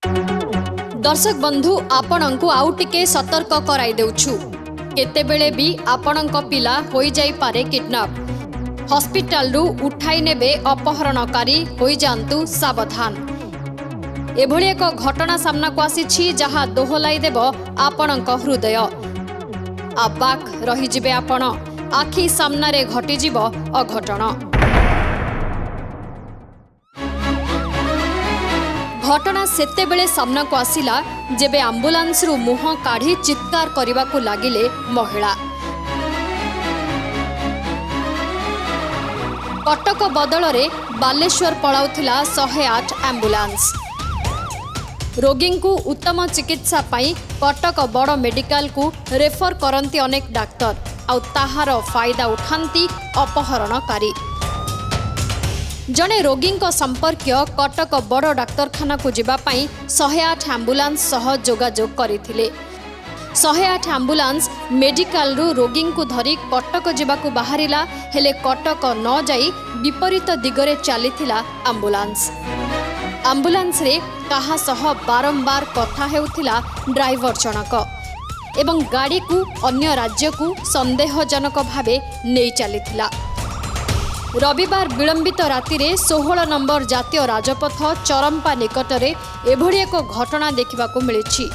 ଦର୍ଶକ ବନ୍ଧୁ, ଆପଣଙ୍କୁ ଆଉ ଟିକେ ସତର୍କ କରାଇ ଦେଉଛୁ। କେତେବେଳେ ବି ଆପଣଙ୍କ ପିଲା ହୋଇଯାଇପାରେ କିଡନାପ୍। ହସ୍ପିଟାଲରୁ ଉଠାଇ ନେବେ ଅପହରଣକାରୀ। ହୋଇଯାଆନ୍ତୁ ସାବଧାନ। ଏଭଳି ଏକ ଘଟଣା ସାମ୍ନାକୁ ଆସିଛି, ଯାହା ଦୋହଲାଇ ଦେବ ଆପଣଙ୍କ ହୃଦୟ। ଅବାକ୍ ରହିଯିବେ ଆପଣ। ଆଖି ସାମ୍ନାରେ ଘଟିଯିବ ଅଘଟଣ। ଘଟଣା ସେତେବେଳେ ସାମ୍ନାକୁ ଆସିଲା, ଯେବେ ଆମ୍ବୁଲାନ୍ସରୁ ମୁହଁ କାଢ଼ି ଚିତ୍କାର କରିବାକୁ ଲାଗିଲେ ମହିଳା। କଟକ ବଦଳରେ ବାଲେଶ୍ୱର ପଳାଉଥିଲା 108 ଆମ୍ବୁଲାନ୍ସ। ରୋଗୀଙ୍କୁ ଉତ୍ତମ ଚିକିତ୍ସା ପାଇଁ କଟକ ବଡ଼ ମେଡିକାଲକୁ ରେଫର କରନ୍ତି ଅନେକ ଡାକ୍ତର। ଆଉ ତାହାର ଫାଇଦା ଉଠାନ୍ତି ଅପହରଣକାରୀ। ଜଣେ ରୋଗୀଙ୍କ ସମ୍ପର୍କୀୟ କଟକ ବଡ଼ ଡାକ୍ତରଖାନାକୁ ଯିବା ପାଇଁ 108 ଆମ୍ବୁଲାନ୍ସ ସହ ଯୋଗାଯୋଗ କରିଥିଲେ। 108 ଆମ୍ବୁଲାନ୍ସ ମେଡିକାଲରୁ ରୋଗୀଙ୍କୁ ଧରି କଟକ ଯିବାକୁ ବାହାରିଲା। ହେଲେ କଟକ ନ ଯାଇ ବିପରୀତ ଦିଗରେ ଚାଲିଥିଲା ଆମ୍ବୁଲାନ୍ସ। ଆମ୍ବୁଲାନ୍ସରେ କାହା ସହ ବାରମ୍ବାର କଥା ହେଉଥିଲା ଡ୍ରାଇଭର ଜଣକ ଏବଂ ଗାଡ଼ିକୁ ଅନ୍ୟ ରାଜ୍ୟକୁ ସନ୍ଦେହଜନକ ଭାବେ ନେଇ ଚାଲିଥିଲା। ରବିବାର ବିଳମ୍ବିତ ରାତିରେ 16 ନମ୍ବର ଜାତୀୟ ରାଜପଥ ଚରମ୍ପା ନିକଟରେ ଏଭଳି ଏକ ଘଟଣା ଦେଖିବାକୁ ମିଳିଛି।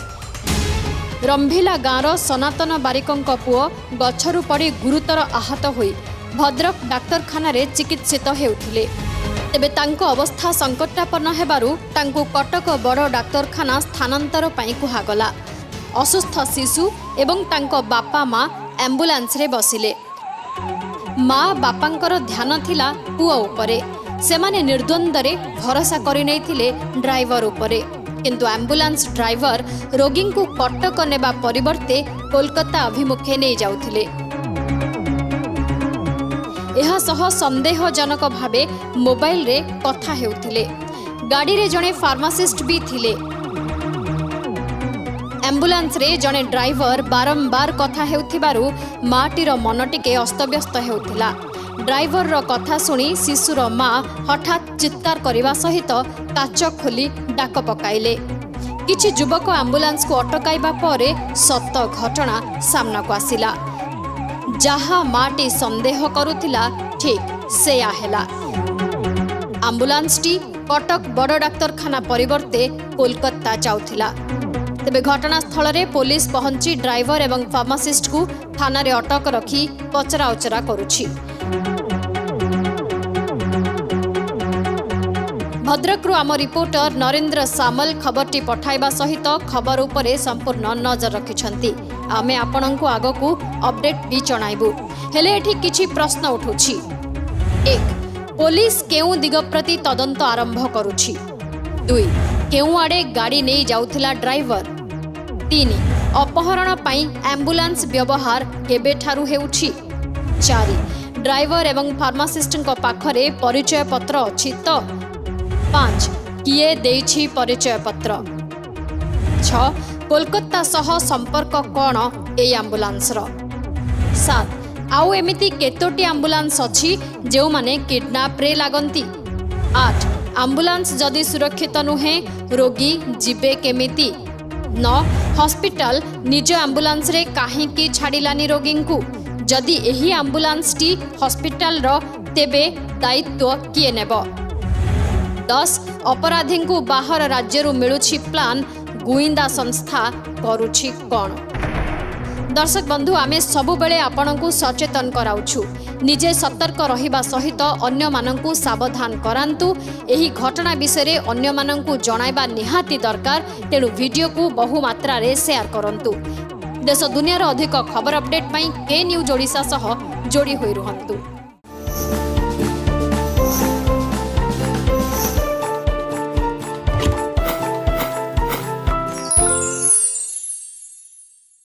ରମ୍ଭିଲା ଗାଁର ସନାତନ ବାରିକଙ୍କ ପୁଅ ଗଛରୁ ପଡ଼ି ଗୁରୁତର ଆହତ ହୋଇ ଭଦ୍ରକ ଡାକ୍ତରଖାନାରେ ଚିକିତ୍ସିତ ହେଉଥିଲେ। ତେବେ ତାଙ୍କ ଅବସ୍ଥା ସଙ୍କଟାପନ୍ନ ହେବାରୁ ତାଙ୍କୁ କଟକ ବଡ଼ ଡାକ୍ତରଖାନା ସ୍ଥାନାନ୍ତର ପାଇଁ କୁହାଗଲା। ଅସୁସ୍ଥ ଶିଶୁ ଏବଂ ତାଙ୍କ ବାପା ମା ଆମ୍ବୁଲାନ୍ସରେ ବସିଲେ। ମା ବାପାଙ୍କର ଧ୍ୟାନ ଥିଲା ପୁଅ ଉପରେ। ସେମାନେ ନିର୍ଦ୍ୱନ୍ଦ୍ୱରେ ଭରସା କରିନେଇଥିଲେ ଡ୍ରାଇଭର ଉପରେ। କିନ୍ତୁ ଆମ୍ବୁଲାନ୍ସ ଡ୍ରାଇଭର ରୋଗୀଙ୍କୁ କଟକ ନେବା ପରିବର୍ତ୍ତେ କୋଲକାତା ଅଭିମୁଖେ ନେଇଯାଉଥିଲେ। ଏହା ସହ ସନ୍ଦେହଜନକ ଭାବେ ମୋବାଇଲରେ କଥା ହେଉଥିଲେ। ଗାଡ଼ିରେ ଜଣେ ଫାର୍ମାସିଷ୍ଟ ବି ଥିଲେ। ଆମ୍ବୁଲାନ୍ସରେ ଜଣେ ଡ୍ରାଇଭର ବାରମ୍ବାର କଥା ହେଉଥିବାରୁ ମାଟିର ମନ ଟିକେ ଅସ୍ତବ୍ୟସ୍ତ ହେଉଥିଲା। ଡ୍ରାଇଭରର କଥା ଶୁଣି ଶିଶୁର ମା ହଠାତ୍ ଚିତ୍କାର କରିବା ସହିତ କାଚ ଖୋଲି ଡାକ ପକାଇଲେ। କିଛି ଯୁବକ ଆମ୍ବୁଲାନ୍ସକୁ ଅଟକାଇବା ପରେ ସତ ଘଟଣା ସାମ୍ନାକୁ ଆସିଲା। ଯାହା ମାଟି ସନ୍ଦେହ କରୁଥିଲା, ଠିକ୍ ସେୟା ହେଲା। ଆମ୍ବୁଲାନ୍ସଟି କଟକ ବଡ଼ ଡାକ୍ତରଖାନା ପରିବର୍ତ୍ତେ କୋଲକାତା ଯାଉଥିଲା। ତେବେ ଘଟଣାସ୍ଥଳରେ ପୋଲିସ ପହଞ୍ଚି ଡ୍ରାଇଭର ଏବଂ ଫାର୍ମାସିଷ୍ଟକୁ ଥାନାରେ ଅଟକ ରଖି ପଚରାଉଚରା କରୁଛି। ଭଦ୍ରକରୁ ଆମ ରିପୋର୍ଟର ନରେନ୍ଦ୍ର ସାମଲ ଖବରଟି ପଠାଇବା ସହିତ ଖବର ଉପରେ ସମ୍ପୂର୍ଣ୍ଣ ନଜର ରଖିଛନ୍ତି। ଆମେ ଆପଣଙ୍କୁ ଆଗକୁ ଅପଡେଟ୍ ବି ଜଣାଇବୁ। ହେଲେ ଏଠି କିଛି ପ୍ରଶ୍ନ ଉଠୁଛି। ଏକ, ପୋଲିସ କେଉଁ ଦିଗ ପ୍ରତି ତଦନ୍ତ ଆରମ୍ଭ କରୁଛି? ଦୁଇ, କେଉଁଆଡ଼େ ଗାଡ଼ି ନେଇ ଯାଉଥିଲା ଡ୍ରାଇଭର? ତିନି, ଅପହରଣ ପାଇଁ ଆମ୍ବୁଲାନ୍ସ ବ୍ୟବହାର କେବେଠାରୁ ହେଉଛି? ଚାରି, ଡ୍ରାଇଭର ଏବଂ ଫାର୍ମାସିଷ୍ଟଙ୍କ ପାଖରେ ପରିଚୟପତ୍ର ଅଛି ତ? ପାଞ୍ଚ, କିଏ ଦେଇଛି ପରିଚୟପତ୍ର? ଛଅ, କୋଲକାତା ସହ ସମ୍ପର୍କ କ'ଣ ଏଇ ଆମ୍ବୁଲାନ୍ସର? ସାତ, ଆଉ ଏମିତି କେତୋଟି ଆମ୍ବୁଲାନ୍ସ ଅଛି, ଯେଉଁମାନେ କିଡନାପ୍ରେ ଲାଗନ୍ତି? ଆଠ, ଆମ୍ବୁଲାନ୍ସ ଯଦି ସୁରକ୍ଷିତ ନୁହେଁ, ରୋଗୀ ଯିବେ କେମିତି? ନଅ, ହସ୍ପିଟାଲ ନିଜ ଆମ୍ବୁଲାନ୍ସରେ କାହିଁକି ଛାଡ଼ିଲାନି ରୋଗୀଙ୍କୁ? ଯଦି ଏହି ଆମ୍ବୁଲାନ୍ସଟି ହସ୍ପିଟାଲର, ତେବେ ଦାୟିତ୍ୱ କିଏ ନେବ? 10, ଅପରାଧୀଙ୍କୁ ବାହାର ରାଜ୍ୟରୁ ମିଳୁଛି ପ୍ଲାନ୍, ଗୁଇନ୍ଦା ସଂସ୍ଥା କରୁଛି କ'ଣ? ଦର୍ଶକ ବନ୍ଧୁ, ଆମେ ସବୁବେଳେ ଆପଣଙ୍କୁ ସଚେତନ କରାଉଛୁ। ନିଜେ ସତର୍କ ରହିବା ସହିତ ଅନ୍ୟମାନଙ୍କୁ ସାବଧାନ କରାନ୍ତୁ। ଏହି ଘଟଣା ବିଷୟରେ ଅନ୍ୟମାନଙ୍କୁ ଜଣାଇବା ନିହାତି ଦରକାର। ତେଣୁ ଭିଡ଼ିଓକୁ ବହୁ ମାତ୍ରାରେ ସେୟାର କରନ୍ତୁ। ଦେଶ ଦୁନିଆର ଅଧିକ ଖବର ଅପଡେଟ୍ ପାଇଁ କେ ନ୍ୟୁଜ୍ ଓଡ଼ିଶା ସହ ଯୋଡ଼ି ହୋଇ ରୁହନ୍ତୁ।